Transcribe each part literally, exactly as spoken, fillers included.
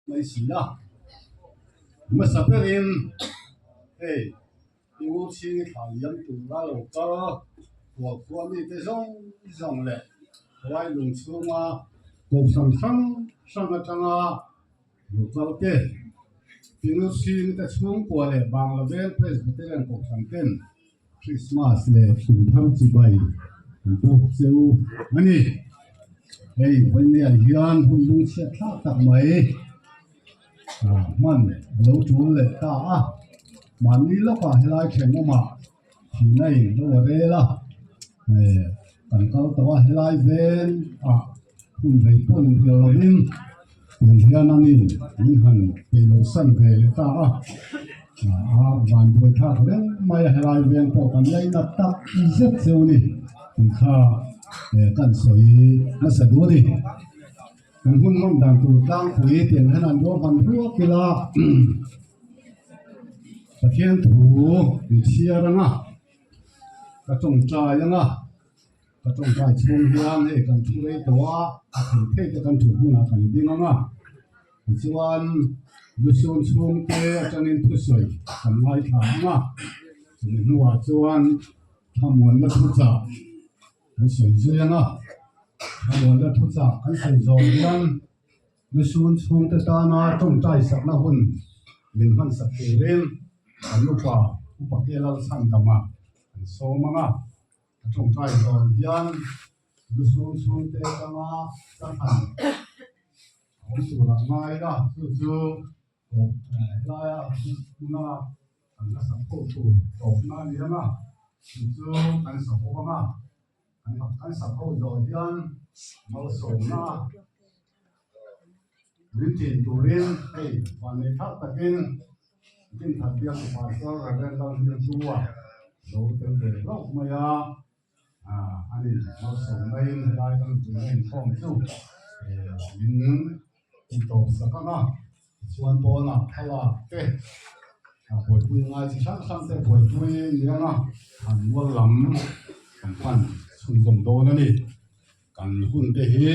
Mai sila. Masa perin, hey, i u si thai yam tu la lo ka, kua kua mi te zong zong le, lai lung sunga, ko sang sang sang a tanga, lo ka te. I u si te sung kua le, bang la ven Presbyterian ko sang ten. Christmas le kum thar chibai buk cheu ani. Hei, vaini a hian hun lungsiat thlak tak mai, ah, hman lo tul leh ta a. Mahni lawkah helai thleng awmah thina in lo a rel a. Eh, kan kal tawh a, helai vel ah hun rei pawn riau lovin, Eng hian angin min han pei lo san ve leh ta a. A, a, van buai thak lem mai a, helai veng pawh kan lainat tak zet cheu ni. Ti kha, eh, kan sawi nasa duh a ni. Kan hun hman dan tur tlangpui tiang khan an ruah hman ruak ila. Pathian thu in chhiar anga, ka ṭawngṭai anga, ka ṭawngṭai chhung hian hei kan thu rei tawh a, a thil thei te kan thut hunah kan ding anga. Tichuan, lusun chhungte aṭangin thusawi kan ngaithla anga. Chumi hnuah chuan thlamuanna thuchah kan sawi zui anga. Thlamuanna thuchah kan sawi zawh hian, lusun chhungte tana ṭawngṭaisakna hun min hmansak turin kan upa, Upa K. Lalchhandama kan sawm anga. A ṭawngṭai zawh hian lusun chhungte aṭanga kan han a awm turah ngai la, chu chu, eh, helaia huna kan la sak ho tur tawpna a ni anga, chu chu kan sak ho anga, kan, kan sak ho zawh hian malsawmna min tin turin hei vannei thak takin Dinthanbiak Pastor Reverend Lalhmingtupa lo tel ve lawk mai a, a, ani malsawmna in helai kan tuina inkhawm chu, eh, min tawpsak anga, chuan pawna thlalak te, a, buaipui ngai chi hrang hrang te buaipui ni anga, an mual lam kan pan chhunzawm dawn a ni. Kan hun te hi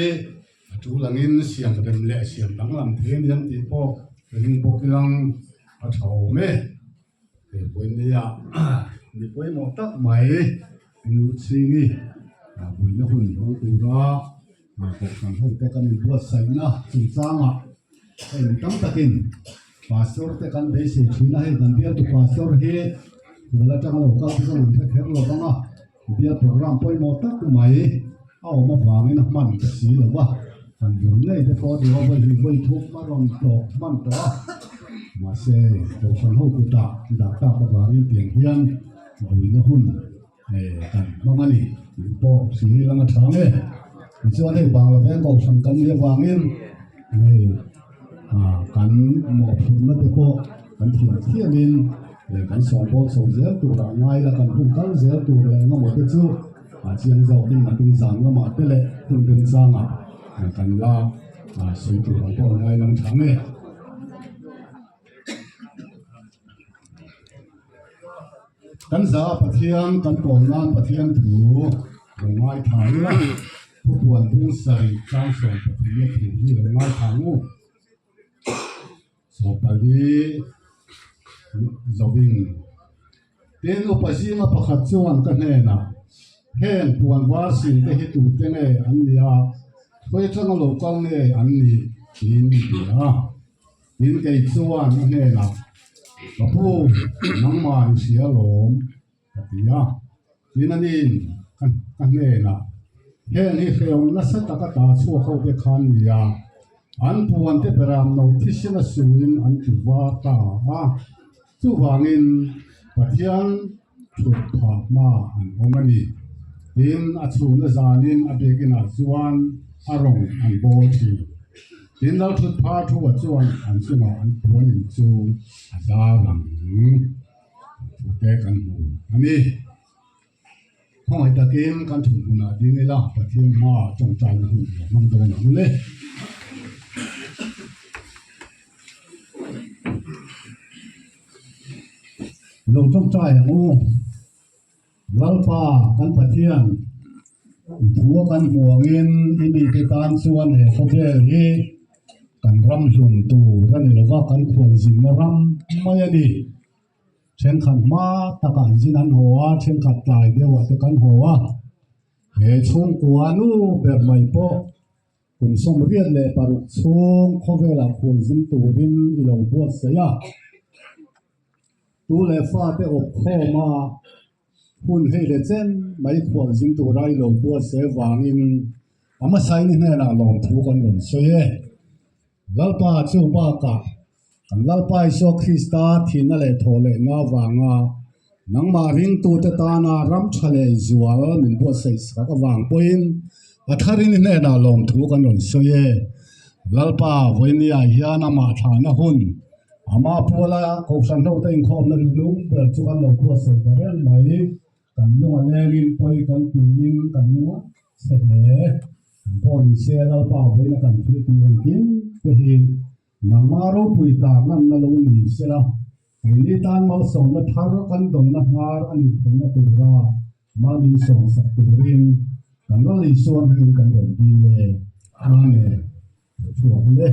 a tul angin siam rem leh siam danglam thei a ni ang tih pawh ka ring bawk ilang, a ṭha awm e. He vawinia mi pawimawh tak mai, i nu Chingi, a, buaina hun hmang tura, a, kohhran ho te kan inbuatsaihna chungchangah, hei mi tam takin Pastor te kan beisei ṭhin a, hei kan bialtu Pastor hi khual aṭanga lo kal te kan hre kher lo vang a, bial program pawimawh tak mai a awm avangin a hman ta si lo va. Kan vun nei te pawh deuh a vawi hi vawi thuk a rawn tlawh hman tawh a. Mahse, kohhran ho kutah dah tak avangin tiang hian buaina hun, eh, kan hmang a ni tih pawh si hi lang a ṭha nge. Tichuan hei Bangla veng kohhran kan nih avangin, hei, a, kan mawhphurhna te pawh kan thiam thiamin, eh, kan sawm bawk chho zel tur a ngai la, kan hun kal zel tur leh engemaw te chu, a, chiang zawkin a tung zan lamah te leh hun remchangah, a, kan la, a, sawi tur ang pawh a ngai lang ṭha nge. Kan za Pathian, kan pawl nan Pathian thu lo ngaithla ila, Thupuan bung sari chang sawm pathumna thu hi lo ngaithla u. Sawm pali zo in. Tin, upa zinga pakhat chuan ka hnenah, "Heng puan var sin te hi tute nge an ni a, khawi aṭanga lo kal nge an ni?" tiin ti a. Tin, kei chuan a hnenah, "Ka pu, nangma ni si alawm," ka ti a. Tin, anin ka, ka hnenah, "Heng hi hrehawm nasa taka ta chhuak ho te khan ni a, an puan te beram no thisin a suin an ti var ta a. Chuvangin Pathian thutphah hma an awm a ni." Tin, a chhuna zanin a biakinah chuan a rawng an bawl ṭhin. Tin, Lalthutphah thu ah chuan an chungah an puan in chu a zar ang. Thu te kan hmu a ni. Khawngaih takin kan thun hunah ding ila, Pathian hma ṭawngṭaina hun hmang dawn ang u le. Lo ṭawngṭai ang u. Lalpa kan Pathian, i thu a kan hmu angin i mite tan chuan he khawvel hi kan ram hlun tur Ni lova kan khualzinna ram mai a ni. Thenkhat hma taka zin an ho a, thenkhat tlai deuh a te kan ho a. He chhungkuanu ber mai po kum som riat le paruk chung khovel a khualzin turin i lo buatsai a. Tu le fa te opkhawm a, hun hei le chen mai khualzin tura i lo buatsai vangin, a masa in i hnena lawmthu kan rawn sawi e. Lalpa chu baka, kan Lalpa Isua Krista thina le thawlehna vanga, nangma ringtute tana ram ṭha le zual min buatsaih sak avang pawhin, a tharin i hnena lawmthu kan rawn sawi e. Lalpa, vawinia hian ama thlana hun, ama puala kohhran hote inkhawmna nunung ber chu kan lo buatsaih ta reng mai. Kan lunga lengin pawi kan tiin kan lunga se hle. Kan pawi ni se Lalpa vawiina kan thil ti engkim te hi nangma ropui tak nganna lo ni sela. Keini tan malsawmna thar kan dawnna hnar a nih theihna tura ma min sawmsak turin kan Lal Isua hmingin kan rawn dil e. Amen. Thuam le.